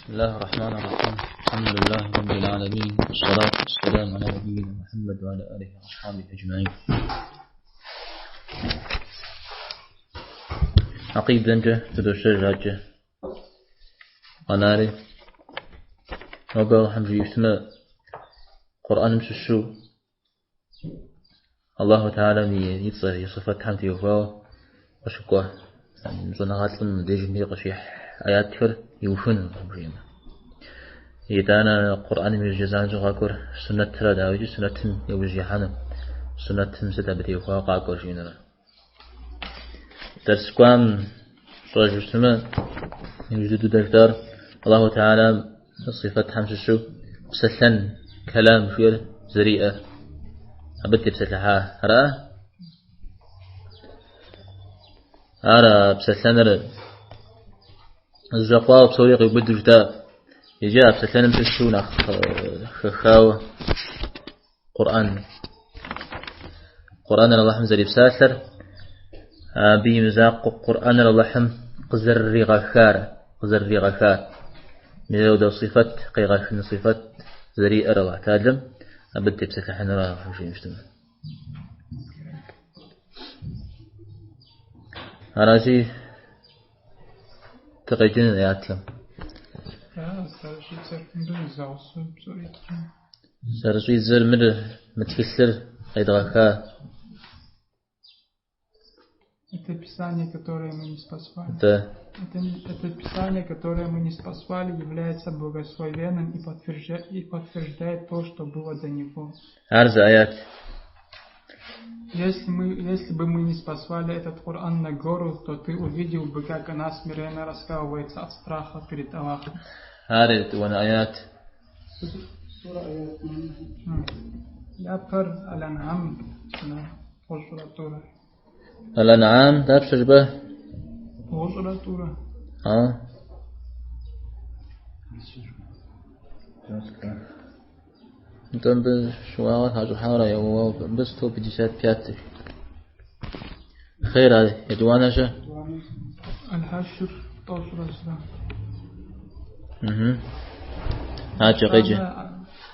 بسم الله الرحمن الرحيم. الحمد لله رب العالمين، والصلاة والسلام على نبينا محمد وعلى آله وأصحابه أجمعين. Гьэкъидэмкӏэ зыдощэж адэкӏэ къэнари. Нобэ Алыхьым жиӏэщтмэ, Къурӏэным щыщу Аллаху Теалэм и цӏэ, и сыфэтхэм теухуауэ къыщыкӏуэ щӏэныгъэлӏым дежми къыщихь аятхэр иухыну, Алыхьым жиӏэмэ. Итӏанэ Къурӏэным иужькӏэ занщӏэу къакӏуэр суннэтра, дауикӏи суннэтым иужь ихьэну. Суннэтым сыт абы теухуауэ къакӏуэр жиӏэнурэ. Дэрс кӏуам щӏэжу щытмэ, иужь дыдэу дэждар Аллаху Теалэм сыфэтхэм щыщу псэлъэн, кэлам жиӏэр зэриӏэр. Абы тепсэлъыхьа ара? Ар а псэлъэныр зэщӏэкъуауэ псори къиубыду жытӏа. Иджы а псэлъэным щыщу нэхъ хэхауэ Къурӏэн. Къурӏэныр Алыхьым зэрипсалъэр, абы и мызакъуэу Къурӏэныр Алыхьым къызэрыригъэхар, къызэрыригъэхар. Мис сыфэт, къегъэхын сыфэт зэриӏэр Алыхь Теалэм, абы тепсэлъыхьынура жиӏэу щытмэ. Аращи, дыкъеджэн аятхэм. Зэрыщӏидзэр мыр, мы тхылъыр къедгъэха. Это писание, которое мы ниспослали. Да. Это писание, которое мы ниспослали, является благословенным и подтверждает то, что было до него. Ар зы аят. Если бы мы ниспослали этот Коран на гору, то ты увидел бы, как она смиренно раскалывается от страха перед Аллахом. Ар етӏуанэ аят. Япэр Аль-Ан'ам, 92. Аль-Ан'ам, дапщэ жыпӏэ? 92. А? Нтӏэ мыбы щыуагъэ хащӏыхьауэрэ еуэуэ, мыбы 155. Хъер ар етӏуанэщэ? Аль-Хашр, 101. Угу. Адэкӏэ къеджэ.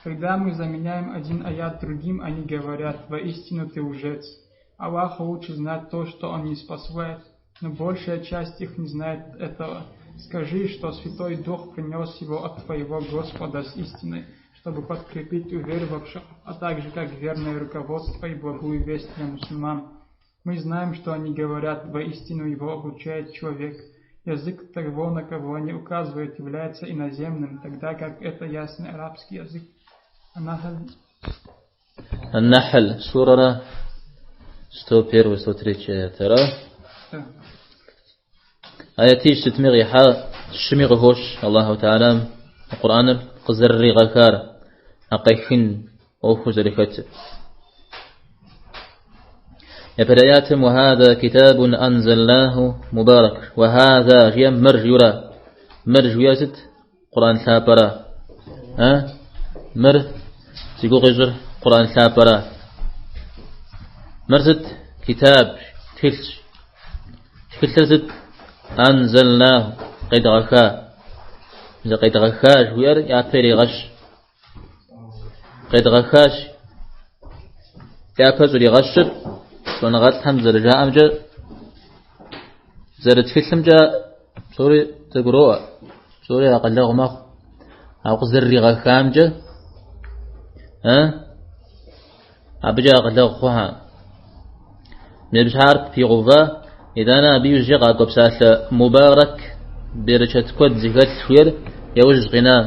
Когда мы заменяем один аят другим, они говорят: воистину ты лжец. Аллаху лучше знать то, что он ниспосылает, но большая часть их не знает этого. Скажи, что Святой Дух принес его от твоего Господа с истиной, чтобы подкрепить уверовавших, а также как верное руководство и благую весть для мусульман. Мы знаем, что они говорят: воистину его обучает человек. Язык того, на кого они указывают, является иноземным, тогда как это ясный арабский язык. Ан-Нахль. Ан-Нахль, сура 101, 103 аят. Да. Аятищ сытми къихьа, щыми къыхощ Аллаху Теалэм Къурӏэныр къызэрыригъэхар, а къехын ӏуэхуу зэрыхэтыр. Япэрей аятым وهذا كتاب أنزلناه مبارك. وهذا жиӏэм мыр жиӏэурэ. Мыр жиӏэр сыт? Къурӏэн лъапӏэра. А? Мыр зи гугъу ищӏыр Къурӏэн лъапӏэра. Мыр сыт? Китаб, тхылъщ. Тхылъыр сыт? أنزلناه, къедгъэха. Зыкъедгъэха жиӏэр япэ иригъэщ. Къедгъэхащ. Япэ щӏригъэщыр щӏэныгъэлӏхэм зэрыжаӏэмкӏэ, зэрытхылъымкӏэ псори зэгуроӏуэ, псори акъылэгъу мэхъу. Ауэ къызэрыригъэхамкӏэ, абыкӏэ акъылэгъу хъухьэ. Мис ар пигъэува, итӏанэ абы иужькӏэ къакӏуэ псалъэ мубарак, берычэт куэд зыхэлъ жиӏэр яужь къина.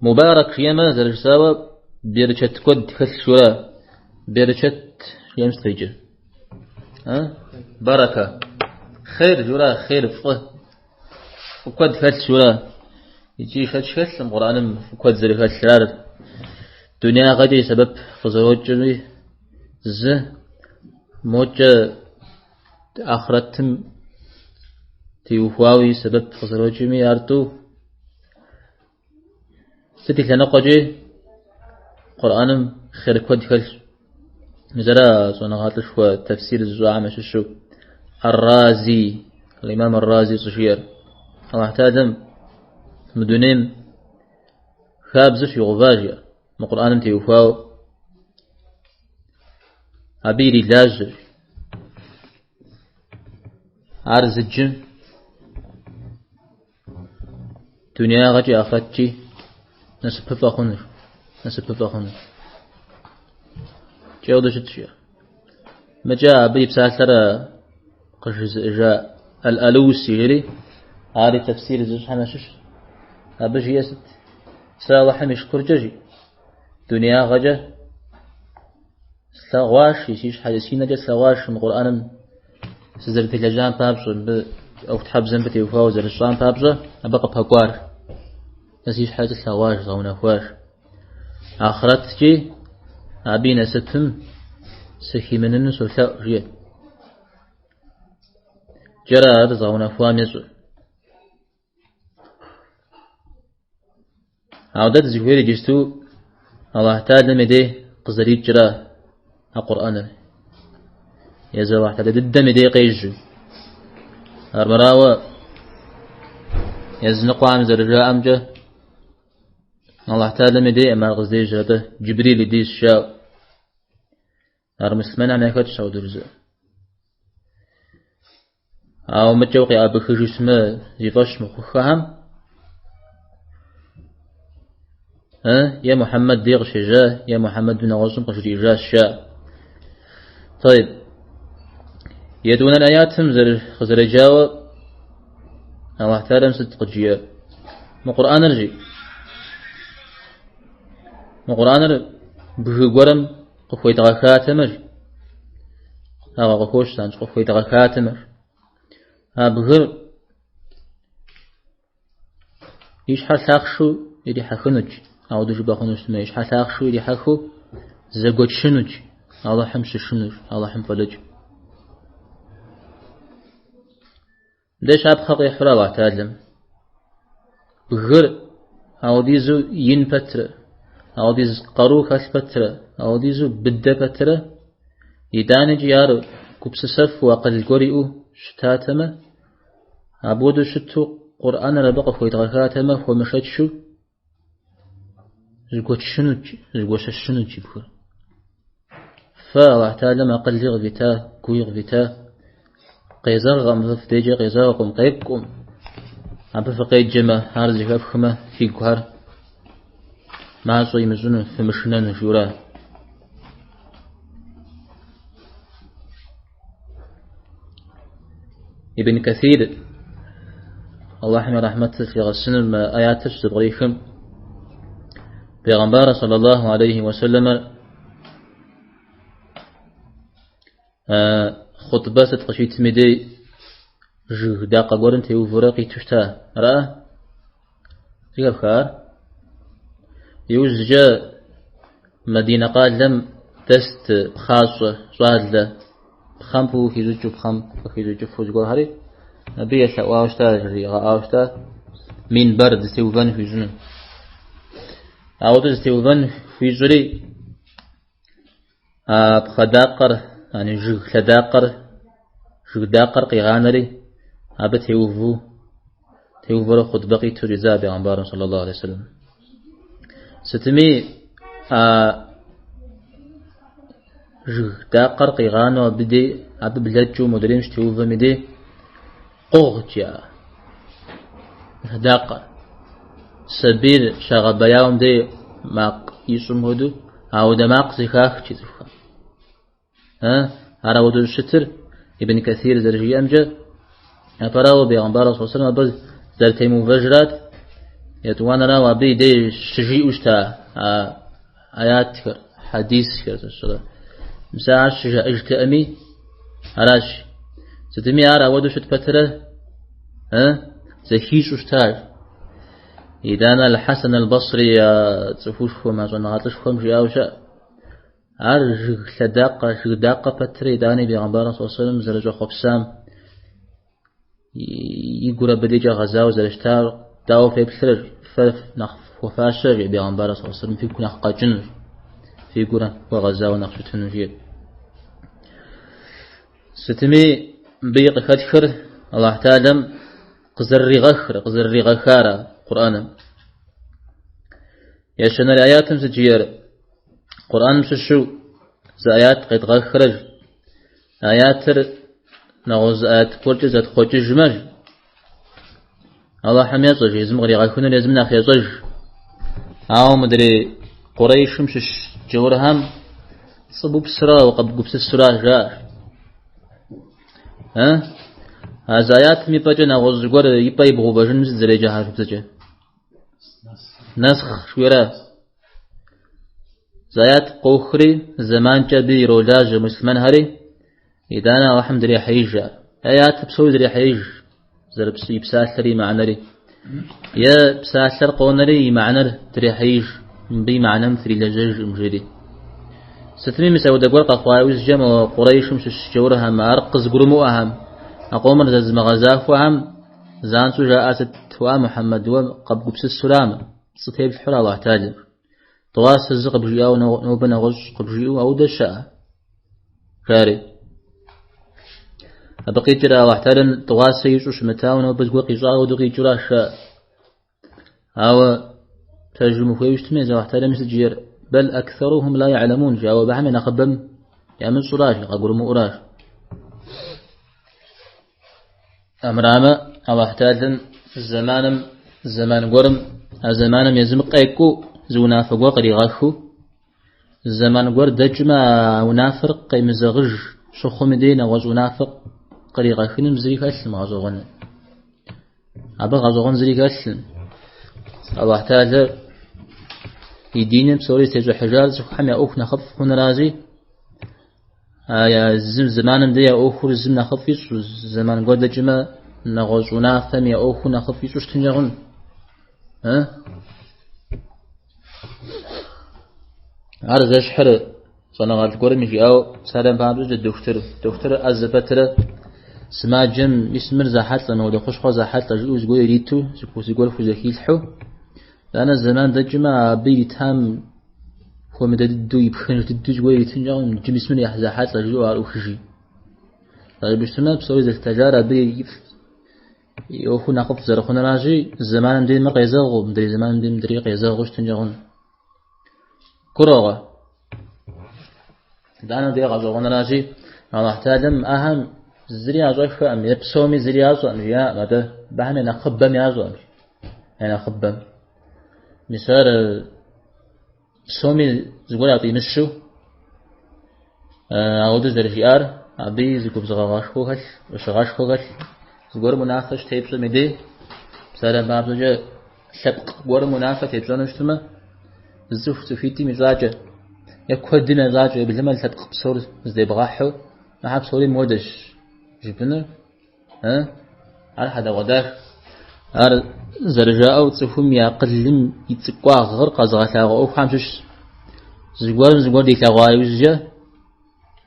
Мубарак жиӏэмэ, зэрыжысӏауэ, берычэт куэд хэлъ жиӏэурэ, берычэт жиӏэм сыт къикӏыр? Барака. Хъер жиӏэурэ, хъер фӏы. Фӏы куэд хэлъ жиӏэурэ. Икӏи шэч хэлъым Къурӏэным фӏы куэд зэрыхэлъыр. Ар дунягъэкӏэ и сэбэп къызэрокӏми, зы мокӏэ ахърэтым теухуауи сэбэп къызэрокӏми, ар тӏу. Сыт и лъэныкъуэкӏи Къурӏэным хъер куэд хэлъщ. Мис ара щӏэныгъэлӏышхуэ тафсир зыщӏахэм ящыщу Ар-Рази, Имам Ар-Рази щӏыжиӏэр. Аллахь Таалэм мы дунейм хабзэ щигъэува, жиӏэ, мы Къурӏэным теухуауэ абы ирилажьэр. Ар зыджым дунеягъэкӏи ахърэткӏи насыпыфӏэ хъунущ, насыпыфӏэ хъунущ. Кӏэуду щытщ, жиӏэ. Мыкӏэ абы и псалъэр къыжызыӏэжа Аль-Алуси жери, ари тэфсир зыщӏхэм ящыщ. Абы жиӏэ сыт? Сэ Алыхьым и шыкуркӏэ жи, дунеягъэкӏэ слъэгъуаш, си щхьэкӏэ, си нэкӏэ слъэгъуаш мы Къурӏэным сызэрытелэжьам папщӏэ, мыбы ӏуэхутхьэбзэм мыбы теухуауэ зэрысщӏам папщӏэ, абы къыпэкӏуар. Сэ си щхьэкӏэ слъэгъуащ, згъэунэхуащ. Ахърэткӏи абы и насыпым сыхимыныну солъэӏу, жиӏэ. Кӏэрэ ар згъэунэхуам ещӏэ. Ауэ дэ дызыхуейр иджысту Аллахь Таалэм и дей къызэрикӏрэ а Къурӏэныр. Езы Аллахь Таалэ дыдэм и дей къежьу. Армырауэ языныкъуэхэм зэрыжаӏэмкӏэ Аллахь Таалэм и дейкъым ар къыздежьэр, атӏэ Джибрил и дейщ жаӏэу. Ар муслъымэнхэм яхэтщ ауэдэу жызыӏэ. Ауэ мыкӏэ укъеӏэбыхыжу щытмэ, зи фӏэщ мыхъуххэхэм, е Мухьэммэд дей къыщежьа, е Мухьэммэд нэгъуэщӏым къыжриӏэжащ, жаӏэ. Тайб. Етӏуанэ аятым къызэреджауэ Аллахь Таалэм сыт къыджиӏэр? Мы Къурӏэныр жи. Мы Къурӏэныр бгы гуэрым къыхуедгъэхатэмэ, ауэ къыхощ занщӏэу къыхуедгъэхатэмэ, а бгыр и щхьэр лъахъшу ирихьэхынут, ауэдэу жыпӏэ хъуну щытмэ, и щхьэр лъахъшу ирихьэхыу зэгуэчынут, Алыхьым щышынущ, Алыхьым фӏэлӏыкӏ. Дэ щапхъэ къихьурэ Аллахь Таалэм. Бгыр ауэдизу ин пэтрэ, ауэдиз къару хэлъ пэтрэ, ауэдизу быдэ пэтрэ, итӏанэкӏи ар гупсысэфу акъыл гуэр иӏэу щытатэмэ, апхуэдэу щыту Къурӏэныр абы къыхуедгъэхатэмэ, хуэмышэчу зэгуэчынут, зэгуэщэщынут бгыр. Фэ Аллахь Таалэм акъыли къывита, гуи къывита, къезэгъкъым, фэ фдежкӏэ къезэгъкъым, къекӏукъым. Абы фыкъеджэмэ, ар зэхэфхмэ, фигухэр мащӏэ имыщӏыну, фымышынэну жиӏэурэ. Ибн Каthир, Аллахьым и рахьмэтыр лъигъэсыну мы аятыр щызэпкърихым, Пейгъэмбар саллаллаху алейхи уэсэлэмыр хъутӏбэ сыт къыщитым и дей жыг дакъэ гуэрым теувурэ къиту щыта. Ара? Зэхэфха ар? Иужькӏэ Мадинэ къалэм дэст пхъащӏэ щӏалэ, пхъэм фӏыуэ хищӏыкӏыу, пхъэм къыхищӏыкӏыфу зыгуэрхэри. Абы елъэӏуауэ щыта, жригъэӏауэ щыта, минбэр дызытеувэн хуищӏыну. Ауэдэу зытеувэн хуищӏри, а пхъэ дакъэр, ани жыг лъэдакъэр, жыг дакъэр къигъанэри, абы теуву, теувэрэ хъутбэ къиту щӏидза бегъымбарым саллаллаху алейхи вассалам. Сытми а жыг дакъэр къигъанэу абы дей, абы блэкӏыу модрейм щытеувэм и дей къугът а лъэдакъэр. Сабийр щагъэбэяум дей макъ ищӏым хуэдэу, ауэдэ макъ зэхахт цӏыхухэм. Ар ауэдэу щытыр Ибн Каthир зэрыжиӏэмкӏэ, япэрауэ бегъымбар саллаллаху алейхи вассалам абы зэрытемыувэжрат, етӏуанэрауэ абы и деж щыжиӏэу щыта а аятхэр, хьэдисхэр зэщӏрэ. Мис ар щыжаӏэжтэӏыми, аращ. Сытми ар ауэдэу щыт пэтрэ, зэхищӏэу щытащ. Итӏанэ Аль-Хьэсэн аль-Басри а цӏыхушхуэм, а щӏэныгъэлӏышхуэм жиӏауэ щыӏэ. Ар жыг лъэдакъэ, жыг дакъэ пэтрэ итӏани бегъымбар саллаллаху алейхи вассалам зэрыщӏэхъуэпсам и гур абы декӏэ гъэзауэ зэрыщытар дауэ феплърэ, фэ нэхъ хуэфащэ, жиӏэ бегъымбар саллаллаху алейхи вассалам, фигу нэхъ къэкӏынущ, фи гур хуэгъэзауэ нэхъ щытыну, жиӏэ. Сытми, мыбы и къыхэтхыр Аллахь Таалэм. къызэрыригъэхыр, къызэрыригъэхар а Къурӏэным. Ещанэрей аятым сыт жиӏэр? Къурӏэным щыщу зы аят къедгъэхрэ аятыр нэгъуэщӏ зы аят гуэркӏэ зэтхъуэкӏыжмэ, Аллахьым ещӏэж, езым къригъэхынур езым нэхъ ещӏэж. Ауэ мыдрей Къурейшым щыщ джаурхэм пцӏы бупсрэ укъэбгупсысурэ жаӏэр. А зы аятым и пӏэкӏэ нэгъуэщӏ зыгуэр и пӏэ ибгъэувэжыным сыт зэреджэ хьэрыпыбзэкӏэ? Нэсхъ жыхуиӏэра. Зы аят къохри, зэманкӏэ абы иролажьэ муслъымэнхэри, итӏанэ Алыхьым дрехьеиж ар. Аят псори дрехьеиж, зэрыпс и псалъэри и мыхьэнэри. Е псалъэр къонэри и мыхьэнэр дрехьеиж, мыбы и мыхьэнэм трилэжьэжкъым жери. Сытми мис ауэдэ гуэр къэхъуа иужькӏэ мо Къурейшым щыщ джаурхэм, ар къызыгурымыӏуэхэм, а къомыр зэзымыгъэзахуэхэм занщӏэу жаӏа сыт, Уа Мухьэммэд, уэ къэбгупсысурамэ, пцӏы теплъхьурэ Алыхь Талэм. Дыгъуасэ зы къыбжиӏауэ нобэ нэгъуэщӏ къыбжиӏэу ауэдэ щыӏэ? Жари. Абы къикӏыр Алыхь Талэм дыгъуасэ ищӏу щымытауэ нобэ зыгуэр къищӏауэ ауэдэу къикӏыурэ щыӏэ. Ауэ пэжым ухуейуэ щытми, езы Алыхь Талэм сыт жиӏэр? Бэл акثарухум ла я'ламун, жи, ауэ абыхэм я нэхъыбэм ямыщӏуращ, къагурымыӏуращ. Амырамэ, Алыхь Талэм зэманым, зэман гуэрым, а зэманым езым къекӏуу зы унафэ гуэр къригъэхыу, зэман гуэр дэкӏмэ, а унафэр къемызэгъыж щыхъум и дей нэгъуэщӏ унафэ къригъэхыным зыри хэлъым гъэщӏэгъуэн. Абы гъэщӏэгъуэн зыри хэлъым. Алыхь Талэ и диным псори зытещӏыхьыжар цӏыхухэм я ӏуэху нэхъыфӏ хъунрази, А я зым зэманым дэ я ӏуэхур зым нэхъыфӏ ищӏу, зэман гуэр дэкӏмэ, нэгъуэщӏ унафэм я ӏуэхур нэхъыфӏ ищӏу щытынкӏэ хъун. Ар зэщхьыр щӏэныгъэлӏ гуэрым жиӏауэ псалъэм папщӏэкӏэ дохутыр, дохутыр ӏэзэ пэтрэ сымаджэм мис мыр зэхьэлӏэ, мыуэдэ хущхъуэ зэхьэлӏэ жиӏэу зыгуэр ириту, зыгуэр хузэхилъхьэу, итӏанэ зэман дэкӏмэ, абы иритам хуэмыдэ дыдэу, и пхэнж дыдэу зыгуэр иритынкӏэ хъун, иджы мис мыр зэхьэлӏэ жиӏэу ар ӏухыжи. Жыпӏэу щытмэ, псори зэлъытэжар абы и ӏуэхур нэхъыфӏ зэрыхъунращи, зэманым дей мыр къезэгъыу, мыдрей зэманым дей мыдрей къезэгъыу щытынкӏэ хъун. Гурыӏуэгъуэ. Итӏанэ дей гъэщӏэгъуэнращи, Алыхь Талэм ахэм зыри ящӏэххэкъым, е псоми зыри ящӏэкъым, жиӏакъым, атӏэ абыхэм я нэхъыбэм ящӏэкъым, я нэхъыбэм. Мис ар псоми зыгуэр яфӏимыщу ауэдэу зэрыжиӏар, абыи зы губзыгъагъэшхуэ хэлъ, ӏущыгъэшхуэ хэлъ, зыгуэрым унафэ щытепщӏэм и дей, псалъэм папщӏэкӏэ лъэпкъ гуэрым унафэ тепщӏэну щытмэ, зы цӏыху цӏыхуитӏым ищӏакӏэ, е куэдым ящӏакӏэ, уеблэмэ лъэпкъ псор здебгъэхьу, мыхьэр псори мыуэдэщ жыпӏэныр, Ар хьэдэгъуэдах. Ар зэрыжаӏэу цӏыхум и акъылым и цӏыкӏуагъыр къэзыгъэлъагъуэ ӏуэхухэм щыщщ. Зыгуэрым зыгуэр дилъэгъуа иужькӏэ,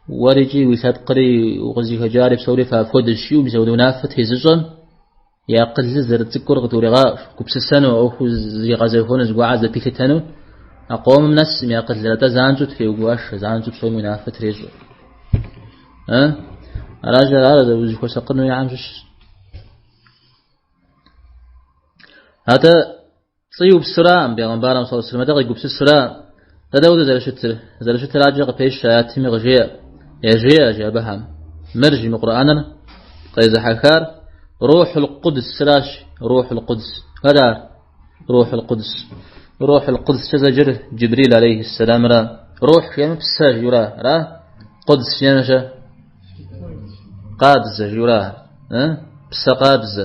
уэрикӏи уи лъэпкъри укъызыхэкӏари псори фыапхуэдэщ жиӏэу мис апхуэдэ унафэ тезыщӏэм и акъылыр зэрыцӏыкӏур къыдурегъаӏуэ, гупсысэну, ӏуэхур зригъэзэхуэну, зыгуэрхэр зэпилъытэну, а къомым нэсым и акъылыр, атӏэ занщӏэу треугуашэ, занщӏэу псоми унафэ трещӏэ. Аращ ар узыхуэсакъыну яӏэм щыщщ. Атӏэ пцӏы иупсыракъым бегъымбарым саллаллаху алейхи вассалам, атӏэ къигупсысыра. Дэ дауэдэу зэрыщытыр? Зэрыщытыр адэкӏэ къыпещэ аятми къыжеӏэ. Яжеӏэ жи абыхэм. Мыр жи мы Къурӏэныр къезыхьэхар Рухьул Къудсращ, Рухьул Къудс. Хэт ар? Рухьул Къудс. Рухьул Къудскӏэ зэджэр Джибрил алейхиссаламра. Рухь жиӏэмэ псэ жиӏэура, ара? Къудс жиӏэмэ-щэ? Къабзэ жиӏэура. Псэ къабзэ.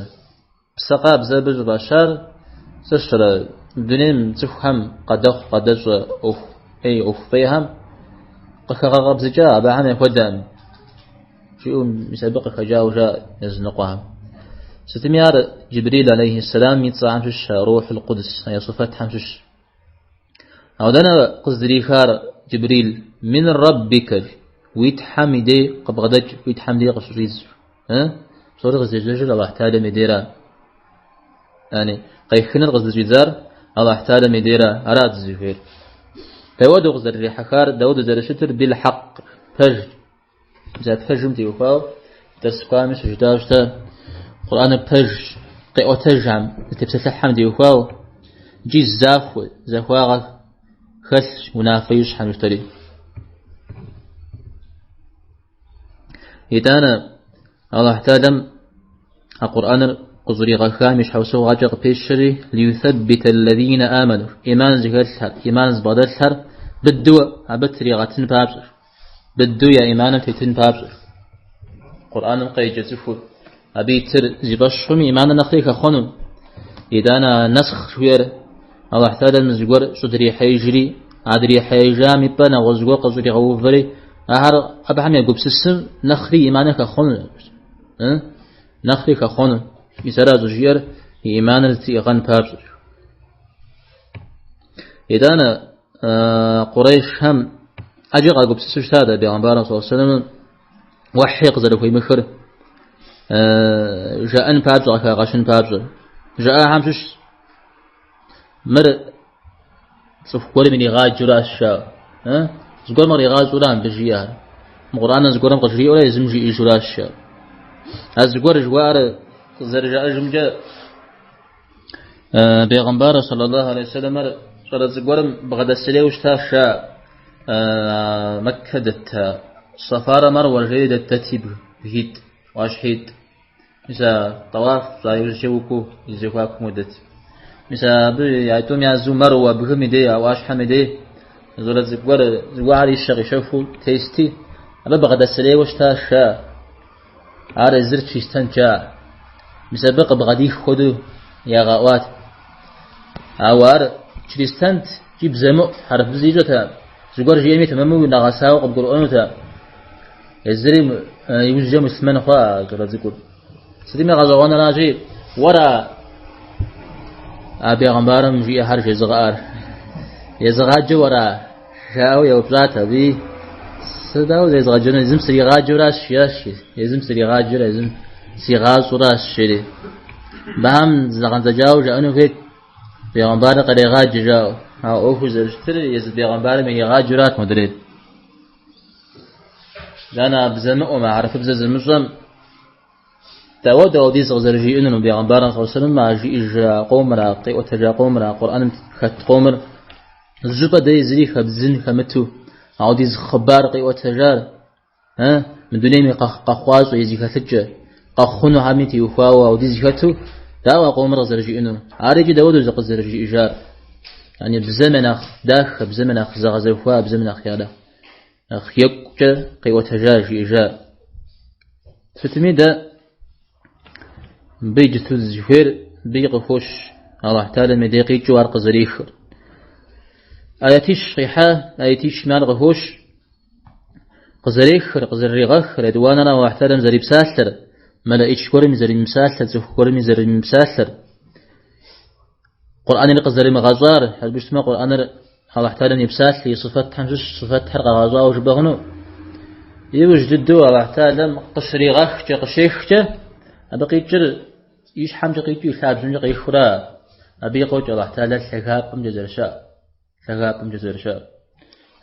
Псэ къабзэ абы щӏыфӏащар сыщэрэ дунейм цӏыхухэм къадэхъу къадэщӏэ ӏуэху ӏей ӏуэху фӏейхэм къыхэгъэкъэбзыкӏа абыхэм яхуэдэкъым. Жиӏэу мис абы къыхэкӏауэ жаӏэ языныкъуэхэм. Сытми ар Джибрил алейхиссалам и цӏэхэм щыщ, Рухьул Къудс, и сыфэтхэм щыщ. Ауэ дэнэ къыздрихар Джибрил? Мин Раббикэ, уи Тхьэм и дей къыбгъэдэкӏ, уи Тхьэм дей къыщыщӏидз. Псори къыздежьэжыр Аллахь Таалэм и дейра. Яни, къехыныр къыздыщӏидзар Аллахь Таалэм и дейра, арат зыхуейр. Дауэдэу къызэрырихьэхар, дауэдэу зэрыщытыр бил хьэкъ, пэж. Мис а пэжым теухуауэ дэрс кӏуами щыжытӏауэ щыта, Къурӏэныр пэжщ. къеӏуэтэжхэм, зытепсэлъыхьхэм теухуауэ, икӏи захуэ, захуагъэ хэлъщ унафэ ищӏхэм жытӏэри. Итӏанэ Аллахь Тэхьэлам а Къурӏэныр къыщӏригъэхам и щхьэусыгъуэкӏэ къыпещэри, лиюсэббитэ ллэзинэ амэну, ӏиман зыхэлъхэр, ӏиман зыбгъэдэлъхэр быдэу абы тригъэтын папщӏэ, быдэу я ӏиманым тетын папщӏэ. Къурӏэным къеджэ цӏыхур, абы итыр зи фӏэщ хъуми, ӏиманыр нэхъри хэхъуэну. Итӏанэ а нэсхъ жыхуиӏэр Аллахь Тэхьэлам зыгуэр щӏыдрихьеижри, а дрихьеижам и пӏэ нэгъуэщӏ зыгуэр къыщӏригъэувэри, ахэр абыхэм егупсысым нэхъри ӏиманыр хэхъуэну. Нэхъри хэхъуэну. Мис ара щӏыжиӏэр и ӏиманыр зэтриӏыгъэн папщӏэ. Итӏанэ къурейшхэм ӏэджэ къагупсысу щытат а бегъымбарым саллаллаху алейхи вассаламым уэхьи къызэрыхуемыхыр жаӏэн папщӏэ, къыхагъэщын папщӏэ. Жаӏахэм щыщ мыр цӏыху гуэрым иригъаджэуращ жаӏэу. Зыгуэрым къригъащӏэура мыбы жиӏэр. Мы Къурӏэныр зыгуэрым къыжриӏэурэ езым жиӏэжуращ жаӏэу. А зыгуэр жыхуаӏэр къызэрыжаӏэжымкӏэ бегъымбар саллаллаху алейхи вассаламыр щӏалэ цӏыкӏу гуэрым бгъэдэсырейуэ щытащ жаӏэ. Мэккэ дэт Сафарэ Марвэ жери дэт дэти бгитӏ, ӏуащхьитӏ. Мис а тӏэуаф пщӏа иужькӏэ укӏуэу и зэхуакум удэт. Мис абы а тӏум язу Марвэ бгым и дей, а ӏуащхьэм и дей, щӏалэ цӏыкӏу гуэр зыгуэрхэр ищэ къищэхуу тести, абы бгъэдэсырейуэ щытащ жаӏэ. Ар езыр чристэнт жаӏэ. Мис абы къыбгъэдих хуэдэу ягъэӏуат. Ауэ ар чристэнт икӏи бзэмыӏут, хьэрыпыбзэ ищӏэтэкъым. Зыгуэр жиӏэми тэмэму нэгъэсауэ къыбгурыӏуэнутэкъым. Езыри иужькӏэ муслъымэн хъуа а щӏалэ цӏыкӏур. Сытми гъэщӏэгъуэныращи, уэра а бегъымбарым жиӏэхэр жезыгъэӏэр? Езыгъаджэ уэра? Жаӏэу еупщӏат абыи. Сэ дауэ зезгъэджэну? Езым сригъаджэуращ, жиӏащ. Езым сригъаджэрэ, езым сигъащӏуращ, жери. Мыбыхэм зэгъэндзэкӏауэ жаӏэну хуейт. Бегъымбарыр кърегъаджэ, жаӏэу. А ӏуэхур зэрыщытыр езы бегъымбарым иригъаджэурат модрейр. Итӏанэ а бзэмыӏум, а хьэрыпыбзэ зымыщӏэм дауэдэу ауэдиз къызэрыжиӏэнур бегъымбарым саллаллаху алейхи вассалам а жиӏэжа къомыр, а къиӏуэтэжа къомыр, а Къурӏэным хэт къомыр зы щӏыпӏэ дей зыри хэбдзын хэмыту, ауэдиз хъыбар къиӏуэтэжар, мы дунейм и къэхъуащӏэ, и зэхэлъыкӏэ, къэхъунухэми теухуауэ ауэдиз хэту, дауэ а къомыр къызэрыжиӏэнур? Ар икӏи дауэдэу зыкъызэрыжиӏэжар? Яни бзэм я нэхъ дахэ, бзэм я нэхъ зэгъэзэхуа, бзэм я нэхъ я нэхъ екӏукӏэ къиӏуэтэжа, жиӏэжа. Сытми дэ мыбы иджыту дызыхуейр мыбы къыхощ Аллахь Тэхьэлам и дей къикӏыу ар къызэрехыр. Аятищ къихьа, аятищми ар къыхощ къызэрехыр, къызэрыригъэхыр, етӏуанэр Аллахь Тэхьэлам зэрипсалъэр, мэлэӏич гуэрым зэримыпсалъэр, цӏыху гуэрым зэримыпсалъэр. Къурӏэныр къызэримыгъэщӏар, абы щытмэ Къурӏэныр Аллахь Тэхьэлам и псалъэ, и сыфэтхэм щыщ сыфэтхэр къагъэщӏауэ жыпӏэ хъуну. Иужь дыдэу Аллахь Тэхьэлам къыщригъэхкӏэ, къыщехкӏэ, абы къикӏыр и щхьэмкӏэ къикӏыу и лъабжьэмкӏэ къехыура. Абы и къокӏ Аллахь Тэхьэлэр лъагапӏэмкӏэ зэрыщыӏэр, лъагапӏэмкӏэ зэрыщыӏэр.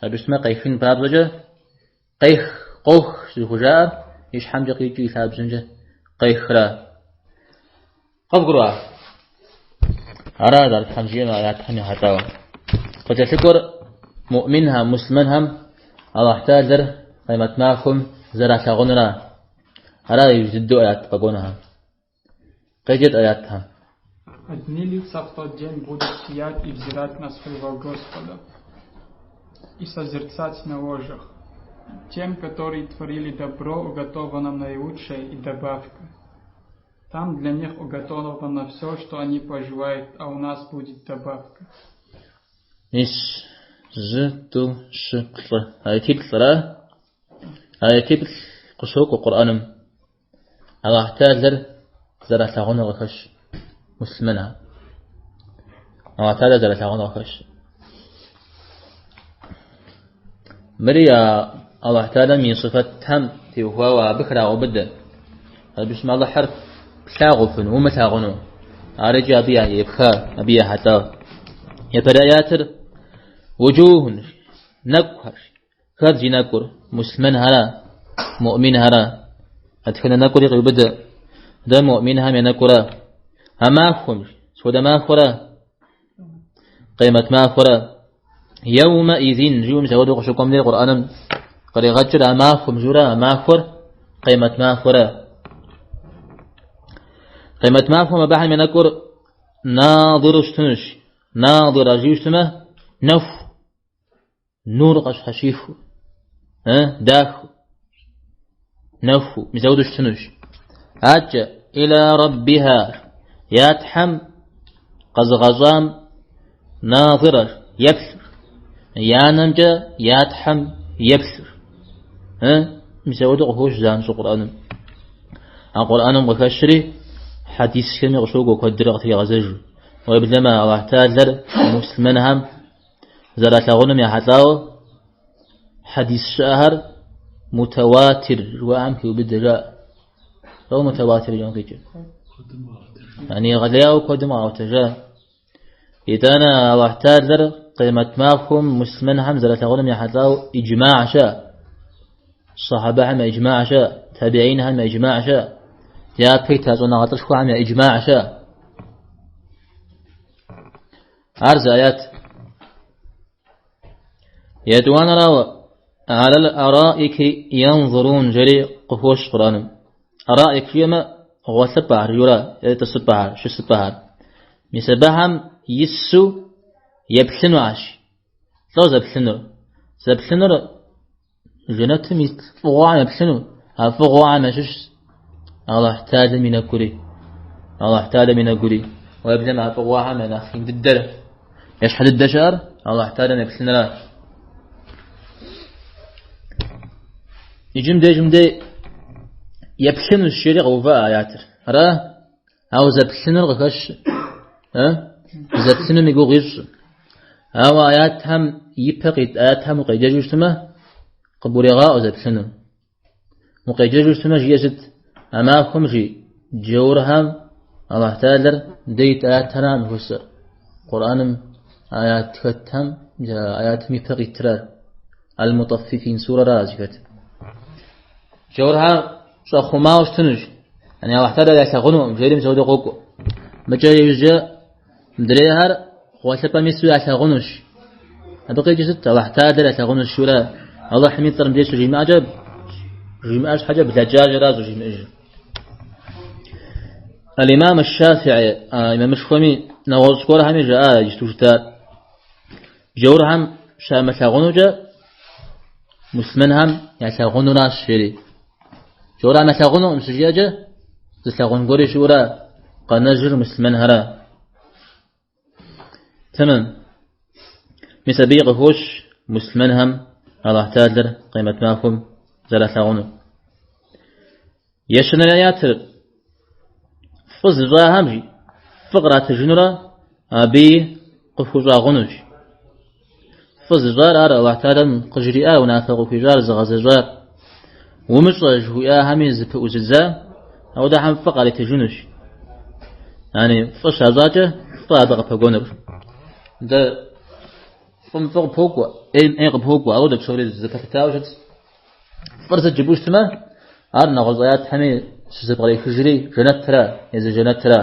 Абы щытмэ къехын папщӏэкӏэ Къех, къох зыхужаӏэр и щхьэмкӏэ къикӏыу и лъабжьэмкӏэ къехра. Къывгурыӏуа? Аращ ар Тхьэм жиӏэмэ, аятхэм ехьэлӏауэ. Къыкӏэлъыкӏуэр муӏминхэм, муслъымэнхэм Аллахь Тэхьэлэр къемэт махуэм зэралъагъунура. Ара иужь дыдэу аят къэкӏуэнухэм. Къеджэт аятхэм. Одни лица в тот день будут сиять и взирать на своего Господа и созерцать на ложах. Тем, которые творили добро, уготовано наилучшее и добавка. Там для них уготовано все, что они пожелают, а у нас будет добавка. Мис зы, тӏу, щы, плӏы. Аятиплӏра? Аятиплӏ къыщокӏуэ Къурӏэным. Аллахь Тэхьэлэр зэралъагъунур къыхэщ муслъымэнхэм. Аллахь Тэхьэлэр зэралъагъунур къыхэщ. Мыри а Аллахь Тэхьэлэм и сыфэтхэм теухуауэ абы храгъэубыдэ. Абы щымэ Аллахьыр плъагъуфыну, умылъагъуну. Ар икӏи абы епха, абы ехьэлӏа. Япэрей аятыр уджухун, нэкӏухэр. Хэт зи нэкӏур? Муслъымэнхэра? Муӏминхэра? Дэтхэнэ нэкӏури къиубыдэ. Дэ муӏминхэм я нэкӏура? А махуэм, сыт хуэдэ махуэрэ? Къемэт махуэрэ. Еумэизин жиӏэу мис апхуэдэу къыщыкӏуэм дей Къурӏэным къригъэкӏыр а махуэм жиӏэурэ а махуэр къемэт махуэрэ. Къемэт махуэм абыхэм я нэкӏур надыру щытынущ. Надыра жиӏэу щытмэ, нэху. Нур къащхьэщихыу, дахэу, нэхуу, мис апхуэдэу щытынущ. Адэкӏэ, иля раббиха, я Тхьэм къэзыгъэщӏам надыра, еплъыр, я нэмкӏэ я Тхьэм еплъыр. Мис апхуэдэу къыхощ занщӏэу Къурӏэным. А Къурӏэным къыхэщри, хьэдисхэми къыщокӏуэ куэдрэ къытригъэзэжу. Уеблэмэ, Аллахь Тэхьэлэр муслъымэнхэм зэралъагъуным ехьэлӏауэ хьэдис щыӏэхэр мутауатир жыхуаӏэм хиубыдэ жаӏэ. Дауэ мутауатир жыпӏэм къикӏыр? Яни егъэлеяуэ куэдым къаӏуэтэжа. Итӏанэ Аллахь Тэхьэлэр къемэт махуэм муслъымэнхэм зэралъагъуным ехьэлӏауэ иджмагь щыӏэ. Сахьабэхэм я иджмагь щыӏэ, табиинхэм я иджмагь щыӏэ, япэ ита щӏэныгъэлӏышхуэхэм я иджмагь щыӏэ. Ар зы аят. Етӏуанэрауэ, алал араики янзурун жери къыхощ Къурӏэным. Араик жиӏэмэ, гъуэлъыпӏэхэр, жиӏэурэ, е тӏысыпӏэхэр, щысыпӏэхэр. Мис абыхэм ису еплъынуащ. Лӏо зэплъынур? Зэплъынур Жэнэтым ит фӏыгъуэхэм еплъыну, а фӏыгъуэхэм ящыщщ Аллахь Тэхьэлэм и нэкӏури. Аллахь Тэхьэлэм и нэкӏури. Уеблэмэ а фӏыгъуэхэм я нэхъ ин дыдэр, я щхьэ дыдэ щыӏэр Аллахь Тэхьэлэм еплъынра. Иджы мыбдежым дей еплъынущ жери къэува аятыр. Ара? Ауэ зэплъынур къыхэщ, зэплъынум и гугъу ищӏ. Ауэ аятхэм ипэ къит аятхэм укъеджэжу щытмэ, къыбгурегъаӏуэ зэплъынур. Укъеджэжу щытмэ, жиӏэ сыт? А махуэм жи джаурхэм Аллахь Тэхьэлэр дэ ит аятхэрам жыхуэсӏэр. Къурӏэным аят хэтхэм аятым ипэ къитрар. Аль-Мутаффифин сурэра зыхэт. Джаурхэр щӏэхъумауэ щытынущ. Яни Аллахь Тэхьэлэр ялъагъунукъым, жери мис апхуэдэу къокӏуэ. Мыкӏэ иужькӏэ мыдрейхэр гъуэлъыпӏэм ису ялъагъунущ. Абы къикӏыр сыт? Аллахь Тэхьэлэр ялъагъунущ жиӏэурэ Аллахьым и цӏэр мыбдеж щыжимыӏэкӏэ, жимыӏэ щхьэкӏэ блэкӏащ ара щӏыжимыӏэжыр. Аль-Имам аш-Шафиӏи, имамышхуэми, нэгъуэщӏ гуэрхэми жаӏа иджыпсту жытӏар. Джаурхэм щамылъагъунукӏэ муслъымэнхэм ялъагъунуращ жери. Джаурхэм ялъагъунукъым щыжиӏэкӏэ, зылъагъун гуэри щыӏэура, къэнэжыр муслъымэнхэра. Тэмэм. Мис абыи къыхощ муслъымэнхэм Аллахь Тэхьэлэр къемэт махуэм зэралъагъунур. Ещанэрей аятыр фӏы зыщӏахэм жи, фӏы къратыжынурэ абыи къыхущӏагъунущ. Фӏы зыщӏар ар Аллахь Тэхьэлэм къыжриӏа унафэ къыхуищӏар зыгъэзэщӏар. Умыщӏэ жыхуиӏахэми зыпыӏузыдза, ауэдэхэм фӏы къаритыжынущ. Яни фӏы щащӏакӏэ фӏы абы къыпэкӏуэнур. Дэ фӏым фӏы къыпокӏуэ, ӏейм ӏей къыпокӏуэ, ауэдэ псори зэпэлъытауэ щытщ. Фӏыр сыт жыпӏэу щытмэ, ар нэгъуэщӏ аятхэми щызэпкърехыжри жэнэтра, езы жэнэтра.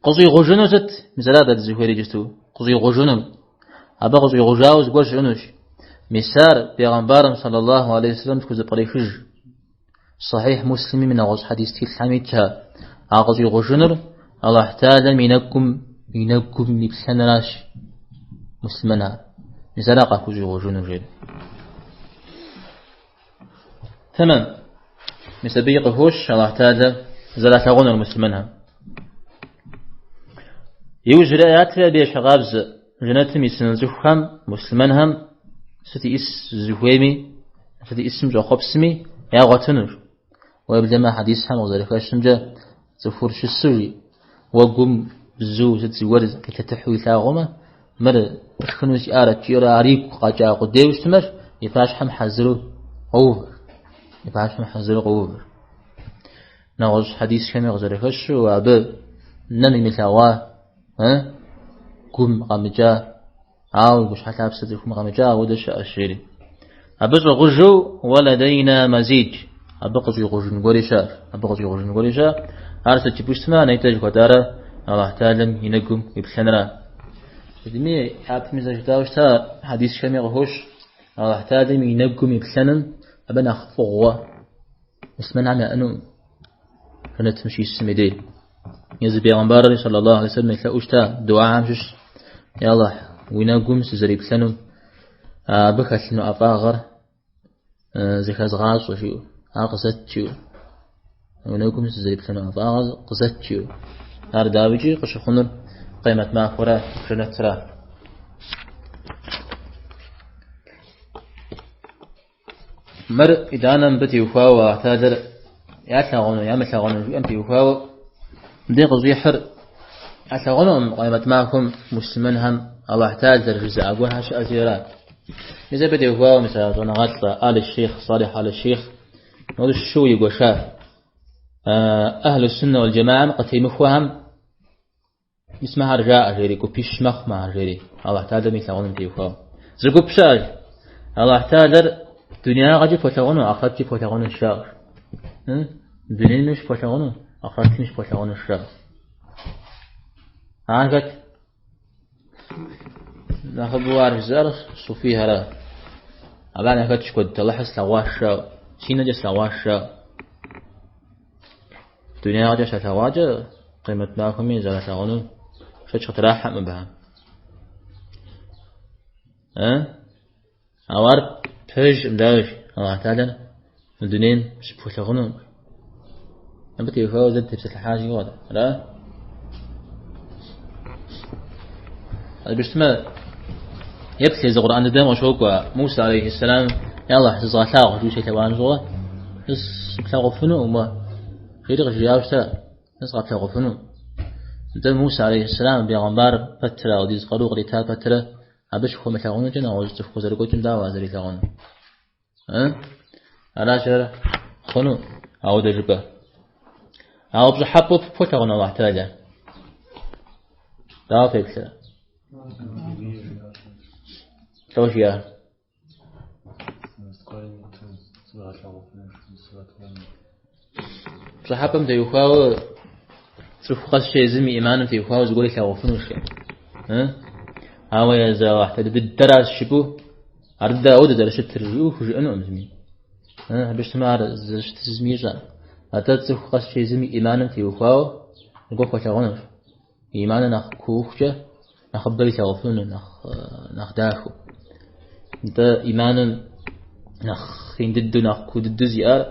Къыщӏигъужыну сыт? Мис ара дэ дызыхуейр иджысту. Къыщӏигъужыну. Абы къыщӏигъужауэ зыгуэр щыӏэнущ. Мис ар бегъымбарым саллаллаху алейхи вассалам тхузэпкърехыж. Сахихь Муслимым и нэгъуэщӏ хьэдис тхылъхэм итщ а къыщӏигъужынур Аллахь Тэхьэлэм и нэкӏум и нэгум иплъэныращ муслъымэнхэр. Мис ара къахущӏигъужыну жери. Тэмэм. Мис абыи къыхощ Аллахь Тэхьэлэ зэралъагъунур муслъымэнхэм. Иужьрей аятри абы ещхьыркъабзэ жэнэтым исыну цӏыхухэм, муслъымэнхэм сыт иӏыс зыхуейми, сыт иӏысым щӏэхъуэпсми ягъуэтынущ. Уеблэмэ хьэдисхэм къызэрыхэщымкӏэ цӏыхур щысу жи, уэгум бзу сыт зыгуэр къилъэтыхьу илъагъумэ, мыр шхыну сиӏарэт жиӏэрэ ар игу къэкӏа къудейуэ щытмэ, и пащхьэм хьэзыру къоувэр. И пащхьэм хьэзыру къоувэр. Нэгъуэщӏ хьэдисхэми къызэрыхэщу, абы нэм имылъэгъуа, гум къэмыкӏа, ауэ гущхьэлъапсэ цӏыхум къэмыкӏа, ауэдэ щыӏэщ жери. Абы щӏыгъужу уэлэдэйна мазид, абы къыщӏигъужын гуэри щыӏэщ, абы къыщӏигъужын гуэри щыӏэ. Ар сыт жыпӏэу щытмэ, нетӏэ жыхуэтӏарэ Аллахь Тэхьэлам и нэгум уиплъэнра. Сытми, япэми зэрыжытӏауэ щыта хьэдисхэми къыхощ, Аллахь Тэхьэлам и нэгум иплъэным абы нэхъ фӏыгъуэ муслъымэнхэм яӏэну жэнэтым щисым и дей. Езы бегъымбарри саллаллаху алейхи вассалам елъэӏуу щыта дуахэм щыщ, Я Аллахь, уи нэгум сызэриплъэнум, абы хэлъыну ӏэфӏагъэр зыхэзгъащӏэ жиӏэу, ар къызэт жиӏэу. Уи нэгум сызэриплъэну ӏэфӏагъэр къызэт жиӏэу. Ар дауикӏи къыщыхъунур къемэт махуэрэ жэнэтра. Мыр итӏанэ мыбы теухуауэ Аллахь Тэхьэлэр ялъагъуну, ямылъагъуну жиӏэм теухуауэ мыбдей къыщӏихьыр ялъагъунукъым къемэт махуэм муслъымэнхэм Аллахь Тэхьэлэр жызыӏа гуэрхэр щыӏэщи ара. Мис абы теухуауэ мис а щӏэныгъэлӏ Аль Шейх, Салих Аль Шейх, мыр щыуэ игуэша. Ахьлу суннэ уал джамаам къытемыхуэхэм мис мыхэр жаӏэ жери, гупищ мэхъу мыхэр жери, Аллахь Тэхьэлэм илъагъуным теухуауэ. Зы гуп щыӏэщ. Аллахь Тэхьэлэр дунеягъэкӏи пхуэлъагъуну, ахърэткӏи пхуэлъагъуну жаӏэщ. Дунейми щыпхуэлъагъуну, ахърэтми щыпхуэлъагъуну жаӏэщ. Ар хэт? Нэхъыбэу ар жызыӏэр суфийхэра. Абы яхэтщ куэд, Алыхьыр слъэгъуащ жаӏэу, си нэкӏэ слъэгъуащ жаӏэу. Дунеягъэкӏэ щалъэгъуакӏэ, къемэт махуэми зэралъагъуну шэч къытрахьэкъым абыхэм. Ауэ ар пэжкъым, дауикӏ, Аллахь Тэхьэлэр мы дунейм щыпхуэлъагъунукъым. Абы теухуауэ зэ дытепсэлъыхьащ игъуэт, ара? Абы щытмэ, еплъ езы Къурӏэн дыдэм къыщокӏуэ Муса алейхьиссэлам, Я Аллахь, зызгъэлъагъу, жиӏэу щелъэӏуам щыгъуэ, сэ сыплъагъуфынукъым уэ. Жери къыжриӏауэ щыта, сэ сыкъэплъагъуфыну. Нтӏэ Муса алейхьиссэлам бегъымбар пэтрэ, ауэдиз къару кърита пэтрэ, Абы щыхуэмылъагъунукӏэ нэгъуэщӏ цӏыху къызэрыгуэкӏым дауэ ар зэрилъагъунур? Аращ ар хъуну, ауэдэ жыпӏэ. Ауэ пщӏыхьэпӏэу пхуэлъагъуну Аллахь Тэхьэлэ? Дауэ феплърэ? Лӏо жиӏа? Пщӏыхьэпӏэм теухуауэ цӏыху къэскӏэ езым и ӏиманым теухуауэ зыгуэр илъагъуфынущ. Ауэ езы Аллахь Тэхьэлэ дыдэращ жыпӏэу, ар дыдэ ауэдэ зэрыщытыр жиӏэу хужыӏэнукъым зыми. Абы щытмэ ар зэрыщытыр зыми ищӏэкъым. Атӏэ цӏыху къэскӏэ езым и ӏиманым теухуауэ зыгуэр хуэлъагъунущ. И ӏиманыр нэхъ куухукӏэ нэхъыбэ илъагъуфыну, нэхъ дахэу. Нтӏэ ӏиманым нэхъ ин дыдэу, нэхъ куу дыдэу зиӏар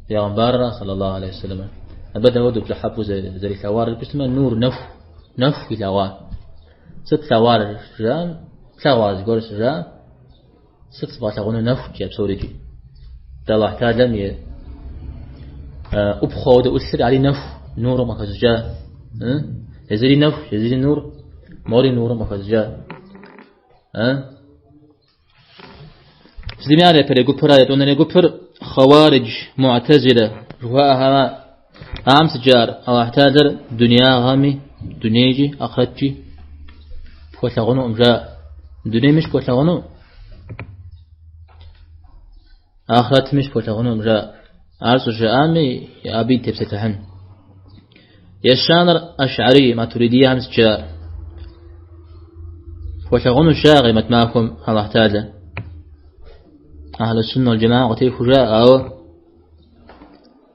Пейгъэмбарра, саллаллаху алейхи вассалам. Абы дауэдэу пщӏыхьэпӏэу зэрилъэгъуар жыпӏэу щытмэ, нур, нэху, нэху илъэгъуа. Сыт плъэгъуар жаӏэм, плъэгъуа зыгуэр щыжаӏэм, Сыт сыбгъэлъэгъуну нэхут жи псорикӏи. Дэ Аллахь Тэхьэлэм и ӏупхъуэ хуэдэ ӏулъыр ари нэху, нурым къыхэщӏыкӏа. Езыри нэху, езыри нур, мори нурым къыхэщӏыкӏа. Сытми ар япэрей гупыра, етӏуанэрей гупыр хъэуаридж, муӏтэзилэ жыхуаӏэхэра. Ахэм сыт жаӏэр Аллахь Тэхьэлэр дунеягъэми, дунейкӏи, ахърэткӏи пхуэлъагъунукъым жаӏэ. Дунейми щыпхуэлъагъуну, ахърэтми щыпхуэлъагъунукъым жаӏэ. Ар щӏыжаӏами абы дытепсэлъыхьын. Ещанэр Ашӏари Матуридиехэм сыт жаӏэр. Пхуэлъагъунущ жаӏэ къемэт махуэм Аллахь Тэхьэлэ. Ахьлу суннэ уал джамаа къытехуэу жаӏэ, ауэ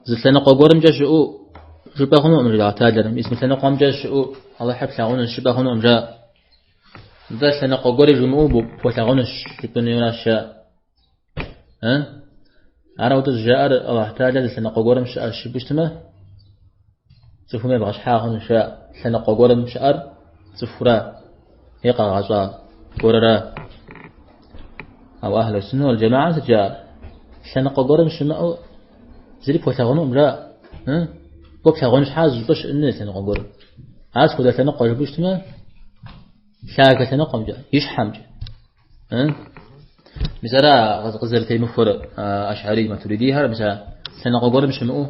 Зы лъэныкъуэ гуэрымкӏэ щыӏэу жыпӏэ хъунукъым, жи Аллахь Тэхьэлэр. Мис мы лъэныкъуэмкӏэ щыӏэу Алыхьыр плъагъунущ жыпӏэ хъунукъым, жаӏэ. Нтӏэ лъэныкъуэ гуэри жумыӏэу пхуэлъагъунущ жыпӏэнуращ, жаӏэ. Ар ауэдэу щӏыжаӏэр Аллахь Тэхьэлэр зы лъэныкъуэ гуэрым щыӏэщ жыпӏэу щытмэ, цӏыхум ебгъэщхьа хъунущ, жаӏэ. Лъэныкъуэ гуэрым щыӏэр цӏыхура е къагъэщӏа гуэрыра. Ауэ Ахьлу суннэ уал джамаа сыт жаӏэр? Лъэныкъуэ гуэрым щымыӏэу зыри пхуэлъагъунукъым, жаӏэ. Кӏуэ плъагъун щхьа зы щӏыпӏэ щыӏэн хуей лъэныкъуэ гуэрым. Ар сыт хуэдэ лъэныкъуэ жыпӏэу щытмэ, лъагэ лъэныкъуэмкӏэ, ищхьэмкӏэ. Мис ара къызэрытемыхуэр Ашӏари Матуридихэр, мис а лъэныкъуэ гуэрым щымыӏэу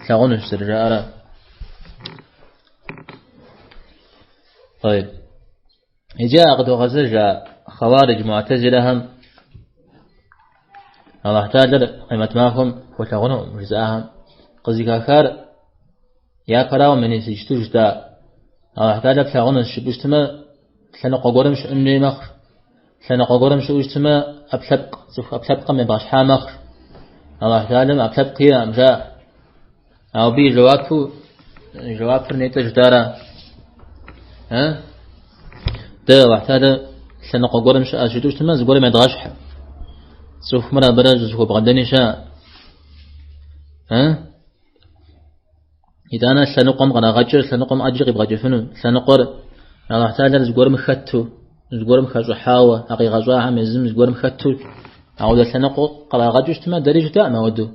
плъагъунущ зэрыжаӏэра. طيب. Иджы а къыдогъэзэж а хъэуаридж муӏтэзилэхэм Аллахь Тэхьэлэр къемэт махуэм пхуэлъагъунукъым жызыӏахэм къызыхахар. Япэрауэ мис иджыту жытӏа Аллахь Тэхьэлэ плъагъунущ жыпӏэу щытмэ, лъэныкъуэ гуэрым щыӏэн хуей мэхъу. Лъэныкъуэ гуэрым щыӏэу щытмэ, ӏэпкълъэпкъ, цӏыху ӏэпкълъэпкъым ебгъэщхьа мэхъу. Аллахь Тэхьэлэм ӏэпкълъэпкъ иӏэкъым, жаӏэ. Ауэ абы и жэуапу, жэуапыр нетӏэ жытӏара? Дэ Аллахь Тэхьэлэ лъэныкъуэ гуэрым щыӏэщ жытӏэу щытмэ, зыгуэрым едгъэщхь. Цӏыхумрэ абырэ зыхуэбгъэдэни щыӏэ. Итӏанэ лъэныкъуэм кърагъэкӏыр лъэныкъуэм ӏэджи къибгъэкӏыфыну. Лъэныкъуэр Аллахь Тэхьэлэр зыгуэрым хэту, зыгуэрым хэщӏыхьауэ, а къигъэщӏахэм езым зыгуэрым хэту, ауэдэ лъэныкъуэ кърагъэкӏыу щытмэ, дэри жытӏэкъым ауэдэу.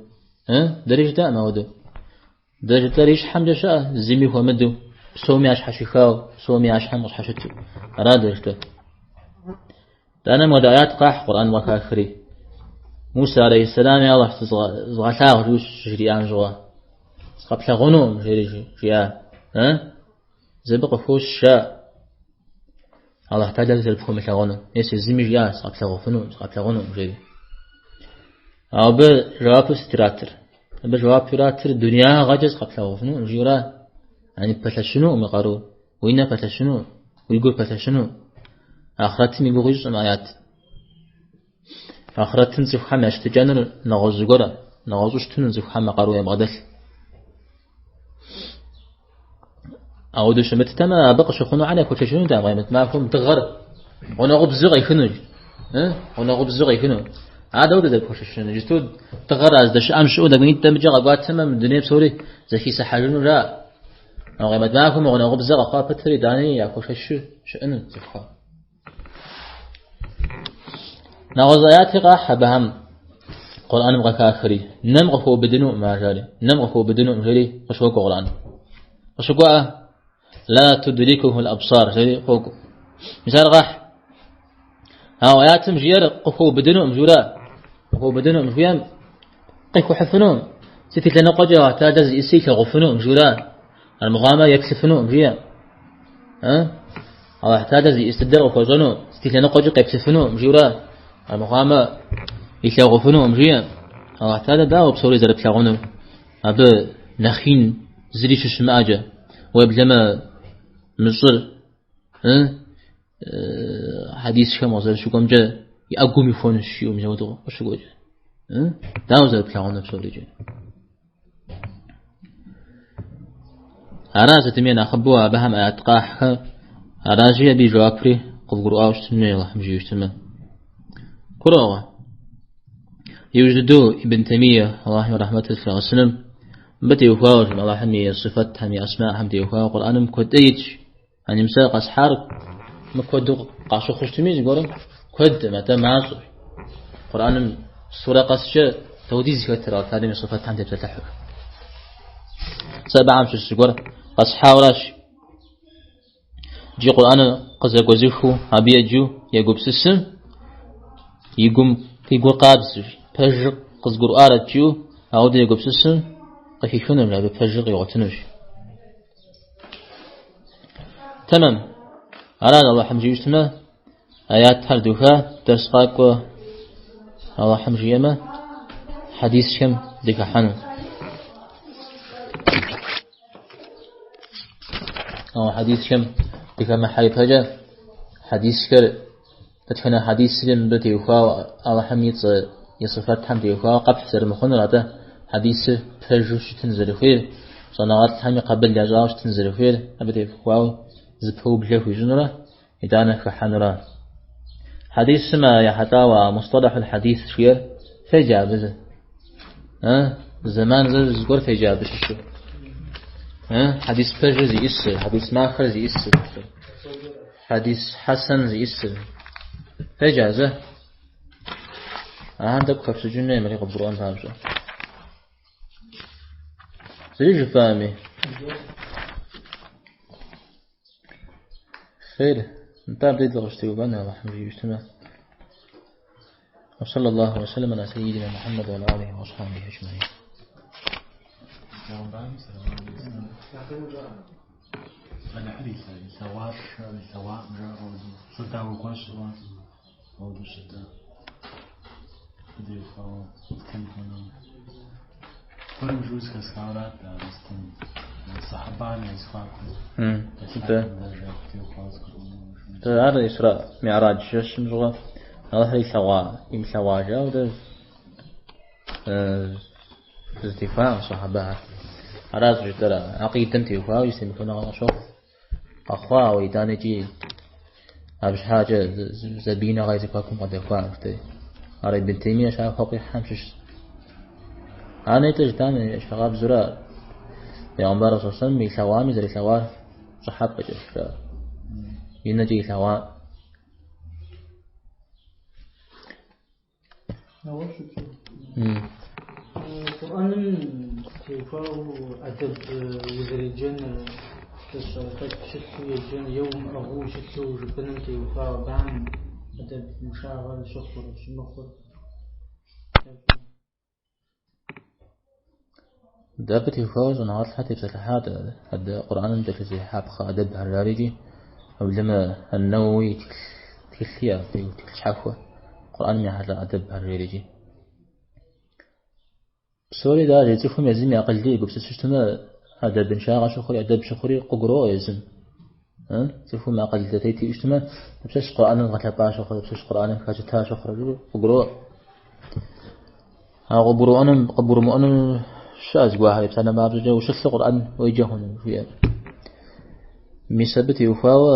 Дэри жытӏэкъым ауэдэу. Дэ жытӏэр и щхьэмкӏэ щыӏэ, зыми хуэмыдэу, псоми ящхьэщыхауэ, псоми я щхьэм къыщхьэщыту. Ара дэ жытӏэр. Итӏанэ мыуэдэ аят къахь Къурӏэн къыхахри. Муса алейхьэссэлами Алыхь згъэлъагъу жиӏэу щыжриӏам щыгъуэ. Сыкъэплъагъунукъым, жери жиӏа. Зэбы къыхощ жаӏэ. Алыхь Тэхьэлэр зэрыпхуэмылъагъунур. Мес езыми жиӏа, сыкъэплъагъуфынукъым, сыкъэплъагъунукъым, жери. Ауэ абы жэуапу сыт иратыр? Абы жэуапу иратыр дунягъэкӏэ сыкъэплъагъуфынукъым, жиӏэра. Ани пэлъэщынукъым уи къару, уи нэ пэлъэщыну, уи гур пэлъэщыну. Ахърэтым и гугъу ищӏым аят. Ахърэтым цӏыхухэм я щытыкӏэнур нэгъуэщӏ зыгуэрэ, нэгъуэщӏу щытыну цӏыхухэм я къару ябгъэдэлъ. Ауэдэу щымыттэмэ, абы къыщыхъунухэр яхуэшэчынутэкъым къемэт махуэм дыгъэр гъунэгъубзу къехыну. Гъунэгъубзу къехыну. Ар дауэ зэрыпхуэшэчынур? Иджыпсту дыгъэр а здэщыӏэм щыӏэу тӏэкӏунитӏэ мыкӏэ къэкӏуатэмэ, мы дуней псори зэхисыхьэжыну жаӏэ. Ауэ къемэт махуэм гъунэгъубзэ къэхъуа пэтыр итӏани яхуэшэчу щыӏэну цӏыхухэм. Нэгъуэщӏ аяти къахь абыхэм Къурӏэным къыхахри. Нэм къыхуэубыдынукъым ар жари. Нэм къыхуэубыдынукъым жери къыщокӏуэ Къурӏэным. Къыщыкӏуа ла тудрикухул абсар жери къокӏуэ. Мис ар къахь. Ауэ аятым жиӏэр къыхуэубыдынукъым жура. Къыхуэубыдынукъым жиӏэм къихухьыфынукъым. Сыт и лъэныкъуэкӏэ Алыхь Тэхьэлэ зиӏысыр илъагъуфынукъым жура. Армыхъуамэ еплъыфынукъым жиӏэ. Алыхь Тэхьэлэ зиӏыс дыдэр къыхуэщӏэну, сыт и лъэныкъуэкӏи къеплъыфынукъым жиӏэурэ, армыхъуамэ илъагъуфынукъым жиӏэ. Алыхь Тэхьэлэ дауэ псори зэрыплъагъунур? Абы нэхъ ин зыри щыщымыӏэкӏэ, уеблэмэ мы щӏыр, хьэдисхэм къызэрыщыкӏуэмкӏэ и ӏэгум ихуэнущ жиӏэу мис апхуэдэу къыщыкӏуэкӏэ. Дауэ зэрыплъагъунур псорикӏэ? Ара сытми нэхъыбэу абыхэм аят къахьхэр, аращи абы и жэуапри къывгурыӏуауэ щытын хуей Алыхьым жиӏэу щытмэ. Гурыӏуэгъуэ. Иужь дыдэу Ибн Таймие, Аллахьым и рахьмэтыр лъигъэсыным, мыбы теухуауэ, Аллахьым и сыфэтхэм, и асмахэм теухуауэ Къурӏэным куэд ӏей итщ. Ани мис а къэсхьар мыкуэду къащыхъуу щытми зыгуэрым куэдым, атӏэ мащӏэщ. Къурӏэным сурэ къэскӏэ дауэдиз хэтыр Алыхь Тэхьэлэм и сыфэтхэм тепсэлъыхьу. Сэ абыхэм щыщ зыгуэр къэсхьауэращ. Иджы Къурӏэныр къызэгуэзыхыу абы еджэу егупсысым и гум и гур къабзэщ, пэжыр къызгурыӏуарэт жиӏэу ауэдэ егупсысым къыхихынущ, абы пэжыр къигъуэтынущ. Тэмэм. Аращ Аллахьым жиӏэу щытмэ, аятхэр духа, дэрс къакӏуэ Аллахьым жиӏэмэ, хьэдисхэм дыхыхьэну. Ауэ хьэдисхэм дыхэмыхьэ ипэкӏэ, хьэдисхэр, дэтхэнэ хьэдисри мыбы теухуауэ, Аллахьым и цӏэ, и сыфэтхэм теухуауэ къэпхь зэрымыхъунур, атӏэ хьэдисыр пэжу щытын зэрыхуейр, щӏэныгъэлӏхэми къабыл ящӏауэ щытын зэрыхуейр, абы теухуауэ зы пэублэ хуищӏынурэ, итӏанэ хыхьэнурэ. Хьэдисым ехьэлӏауэ мусталахьул хьэдис жиӏэр феджа абы зы. Зэман зэ зыгуэр феджа абы щыщу. Хьэдис пэжыр зиӏысыр, хьэдис махэр зиӏысыр, хьэдис хьэсэн зиӏысыр. Феджа зэ. Ахэм тӏэкӏу хэпщӏыкӏын хуей мыри къыбгурыӏуэн папщӏэ. Зыри жыфӏами? Хейр, нтӏэ абдей дыкъыщытеувэн Алыхьым жиӏэу щытмэ. وصلى الله وسلم على سيدنا محمد وعلى آله وأصحابه أجمعين. Алыхьыр илъэгъуащ, илъэгъуакъым жаӏэу щӏыдауэ гуащӏэ ауэдэу щыта. Теухуауэ тхэн хъуну. Гуэрым жиӏэу зэхэсхауэрат ар зытын. Сэхьэбэхэм я зэхуакум Дэ ар Исра Ми'радж жэщым щыгъуэ Алыхьыр илъэгъуа, имылъэгъуа жаӏэу дэ зытехуакъым сэхьэбэхэр. Аращ жытӏэр акъидэм теухуауэ зэтемыхуэныгъэ къыщохъу. Къэхъуа, ауэ итӏанэ икӏи абы щхьэкӏэ зэбииныгъэ и зэхуакум къыдэхуа жытӏэри. Ар Ибн Теймие щапхъэу къихьхэм щыщщ. Ар нетӏэ жытӏам ещхьыркъабзэурэ Пейгъэмбар саллаллаху илъэгъуами зэрилъэгъуар пщӏыхьэпӏэкӏэ жаӏэ. И нэкӏэ илъэгъуа. Нэгъуэщӏ Къурӏэным теухуауэ ӏэдэб узэреджэныр, тӏэкӏу щылъу еджэн е умыӏыгъыу ущылъу жыпӏэным теухуауэ абыхэм ӏэдэбыншагъэр щыхъур, щымыхъур. Дэ абы теухуауэ щӏэныгъэлӏхэр тепсэлъыхьат адэ Къурӏэным кӏэлъызехьапхъэ ӏэдэбхэр жари икӏи уеблэмэ Ан-Нэуэуи тхылъ иӏэ, тхылъ щхьэхуэ Къурӏэным ехьэлӏа ӏэдэбхэр жери икӏи. Псори даже цӏыхум езым и акъылкӏэ егупсысу щытмэ, ӏэдэбыншагъэ щыхъури, ӏэдэб щыхъури къыгуроӏуэ езым. Цӏыхум акъыл зэтет иӏэу щытмэ, дапщэщ Къурӏэныр гъэлъэпӏа щыхъурэ, дапщэщ Къурӏэным хэщыта щыхъурэ, жиӏэу къыгуроӏуэ. А къыбгурыӏуэным, къыбгурымыӏуэным щыӏэ зыгуэрхэр, псалъэм папщӏэкӏэ ущылъу Къурӏэн уеджэ хъуну жиӏэр. Мис абы теухуауэ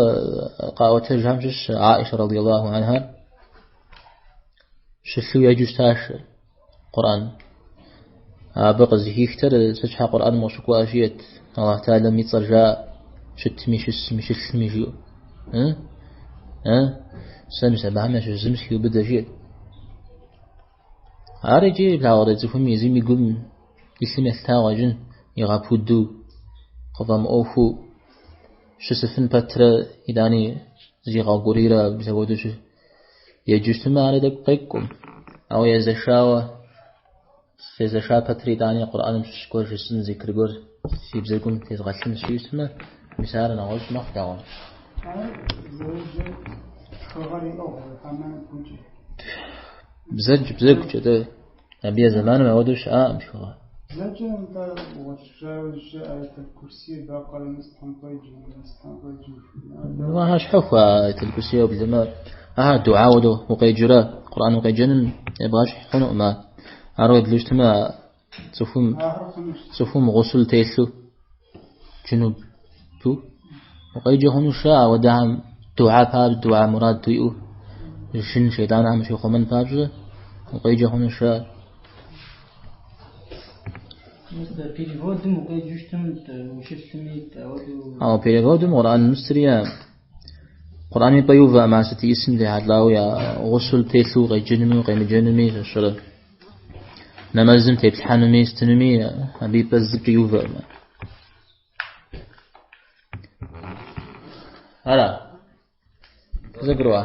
къаӏуэтэжхэм щыщ Аиша радиаллаху анха щылъу еджэу щытащ Къурӏэн. Абы къызыхихтэр сыт щхьэ Къурӏэным къыщыкӏуа жиӏэт, Аллахь Тэхьэлам и цӏэр жаӏэ, щытми, щысми, щылъми жиӏэу. Сэ мис абыхэм ящыщ зым сыхиубыдэ жиӏэт. Ар икӏи плъагъурэ цӏыхум езым и гум илъым елъытауэ къыщӏэкӏын, игъэпуду, къыфӏэмыӏуэхуу щысыфын пэтрэ итӏани зигъэукӏурийрэ мис апхуэдэу еджэу щытмэ, ари тӏэкӏу къекӏукъым. Ауэ езэшауэ, сезэша пэтрэ итӏани Къурӏэным щыщ гуэр жысӏэн, зикр гуэр си бзэгум тезгъэлъын жиӏэу щытмэ, мис ар нэгъуэщӏ мэхъу дауэ. Ар зэреджэр тхыгъэр иӏыгъыу, хьэмэ гукӏэ? Бзэкӏ, бзэгукӏэ, дэ абы я зэманым апхуэдэу щыӏакъым тхыгъэ. Бзэкӏэ нтӏэ гъуэлъыжауэ жьы Аятул-Курси, Бакъэрэ Мыстхьэм къеджэ, Мыстхьэм къеджэ. Ахэр щхьэхуэ Аятул-Курси уеблэмэ, ахэр дуӏа хуэдэу укъеджэрэ, Къурӏэн укъеджэным ебгъэщхь хъунукъым ар. Ар уеблэу щытмэ, цӏыхум, цӏыхум гъусул телъу, джынубу укъеджэ хъуну щыӏэ, ауэдэхэм дуӏа папщӏэ, дуӏа мурад уиӏэу, жын шейтӏанхэм ущихъумэн папщӏэ, укъеджэ хъуну щыӏэ. Переводым укъеджэу щытым, ущылъми, ауэдэу... Ауэ переводым Къурӏэн мыстри я Къурӏэным и пӏэ иувэкъым ар сыт исым техьэлӏауэ я гъусул телъу укъеджэнуми укъемыджэнуми щыщэрэ. Нэмэзым теплъхьэнуми сытынуми абы и пӏэ зыкӏи иувэкъым. Ара? Зэгурыӏуа?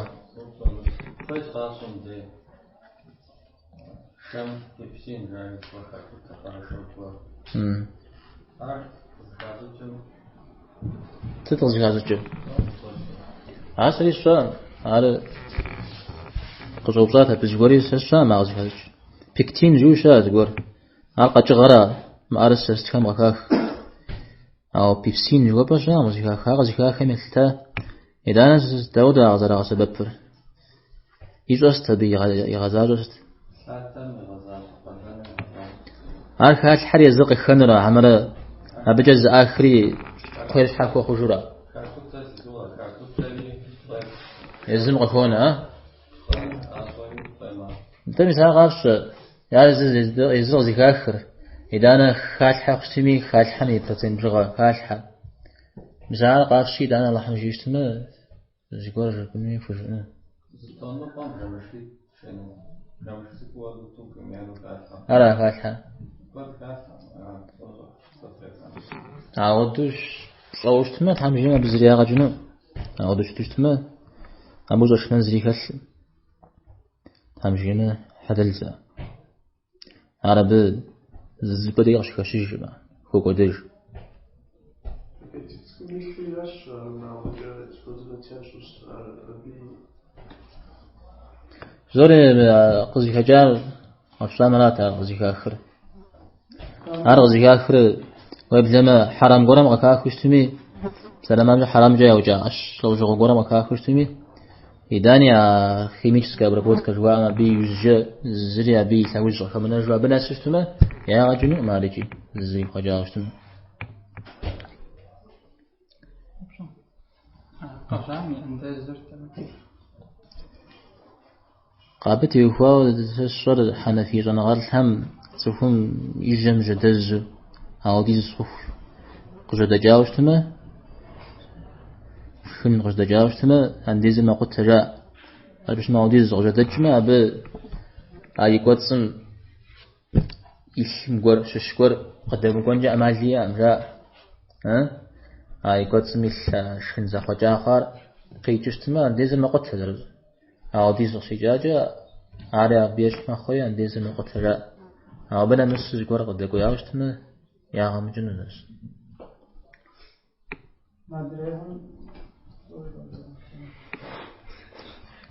Шэм пепсин жари хакӏутэ къэрэшыуэ. Ар къызыхащӏыкӏым. Сыт къызыхащӏыкӏыр? Ар сэри сщӏэкъым. Ар къыщӏэупщӏат абы зыгуэри, сэ сщӏэкъым ар къызыхащӏыкӏ. Пектин жиӏэу щыӏэ зыгуэр. Ар къэкӏыгъэра, мыӏэрысэ сытхэм къыхах. Ауэ пепсин жыхуэпӏэр сщӏэкъым къызыхах. Ар къызыхахым елъыта. Итӏанэ дауэ ар къызэрагъэсэбэпыр? Ищӏэр сыт абы игъэзащӏэр сыт? Лъатэм игъэзащӏэ къалэным игъэзащӏэ. Ар халъхьэр езыр къыхэнура, хьэмэрэ абыкӏэ зэӏахри кхъуейр щхьэхуэ хъужура? Хакӏутэ си гугъэ, хакӏутэри кхъуей. Езым къыхонэ, а? Кхъуей, къащӏэри кхъуей мэхъу. Нтӏэ мис ар къапщӏэ, ар езыр къызыхахыр. Итӏанэ халъхьэ хъущтми, халъхьэм и процент бжыгъэ халъхьэ. Мис ар къапщи, итӏанэ Алыхьым жиӏэу щытмэ, Зыгуэр жыпӏэнуи пхужыӏэну. Зы тонныкъуэм жэмышитӏ шэну. Жэмыш цӏыкӏу хуэдэу тӏу примерно халъхьэ. Ара халъхьэ? Куэд халъхьэ, ара, сощӏэ, сэ Ауэдэу пщӏэуэ щытмэ, Тхьэм жиӏэмэ, абы зыри ягъэ кӏыну. Ауэдэу щыту щытмэ, абы ущӏэшынэн зыри хэлъым. Тхьэм жиӏэмэ, хьэлэлщ. Ар абы зы зыщӏыпӏэ дей къыщыхэщыжкъым, хокӏуэдэж. Зори къызыхэкӏар къэфщӏам арат ар къызыхахыр. Ар къызыхахыр Уеблэмэ хьэрэм гуэрым къыхахыу щытми, псалъэм хьэрэмкӏэ яукӏа ӏэщ лӏэужьыгъуэ гуэрым къыхахыу щытми, итӏани а химическая обработка жыхуаӏэм абы иужькӏэ зыри абы и лъэужь къыхэмынэжу абы нэсу щытмэ, ягъэ кӏынукъым ар икӏи зыри хъуэкӏауэ щытмэ. Къэжьам и андезыр. Абы теухуауэ сэ сщӏэр хьэнэфий щӏэныгъэлӏхэм цӏыхум и жьэм жьэдэзу ауэдиз хъуху къыжьэдэкӏауэ щытмэ, шхын къыжьэдэкӏауэ щытмэ, андезыр мэкъутэ жаӏэ. Абы щытмэ ауэдиз къыжьэдэкӏмэ, абы а и кӏуэцӏым илъым гуэр, щыщ гуэр къыдэмыкӏуэнкӏэ ӏэмал иӏэкъым, жаӏэ. А и кӏуэцӏым илъ шхын зэхъуэкӏа хъуар къикӏыу щытмэ, андезыр мэкъутэ зэрыщӏ. Ауэдиз къыщикӏакӏэ, ари абы ещхь мэхъури, андезыр мэкъутэ, жаӏэ. Ауэ абы нэмысу зыгуэр къыдэкӏуеяуэ щытмэ, ягъэ мыкӏыну нэс.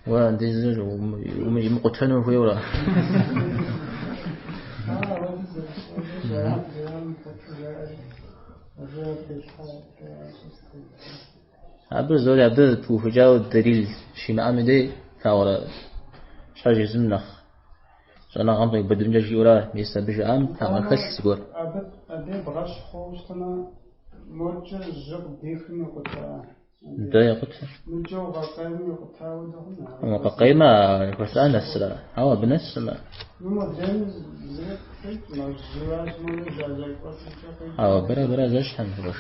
Уэ андезыр имыкъутэну ухуейуэра? Абы зори абы пыухыкӏауэ дэлил щимыӏэм и дей, ауэрэ щхьэж езым нэхъ щӏэныгъэм къиубыдымкӏэ жиӏэура, мис абы жиӏам фагъэ хэлъ зыгуэр. Абы бгъэщхъ хъууэ щытмэ, мокӏэ жьы къыбдихым икъута. Дэ екъутэ. Мыкӏэ укъэкъеймэ икъута хуэдэ хъуна? Укъэкъеймэ, жыхуэсӏа нэсрэ? Ауэ абы нэсмэ. Ну, модрейм зыри къикӏмэ, жьыращ, модрей жьажьэ кӏуэцӏыкӏэ къикӏмэ. Ауэ абырэ абырэ зэщхьэм, къуэш.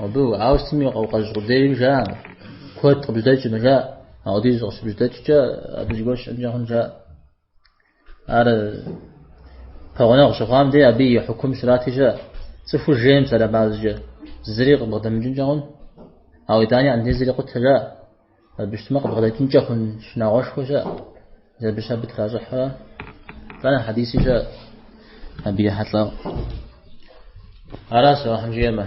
Абы ауэ сытми укъэжь къудейри жаӏэ. Куэд къыбжьэдэкӏмэ жаӏэ. Ауэдиз къыщыбжьэдэкӏкӏэ абы зыгуэр щыӏэнкӏэ хъун жаӏэ. Ар пэгъунэгъу щыхъуам дей абы и хьукум щрати щыӏэ. Цӏыхур жейм псалъэмазкӏэ зыри къыбгъэдэмыкӏынкӏэ хъун. Ауэ итӏани андезыр икъутэ жаӏэ. Абы щытмэ къыбгъэдэкӏынкӏэ хъун шынагъуэшхуэ щыӏэ. Абы щабы тращӏыхьрэ. Итӏанэ хьэдиси щыӏэ. Абы ехьэлӏауэ. Аращ Алыхьым жиӏэмэ.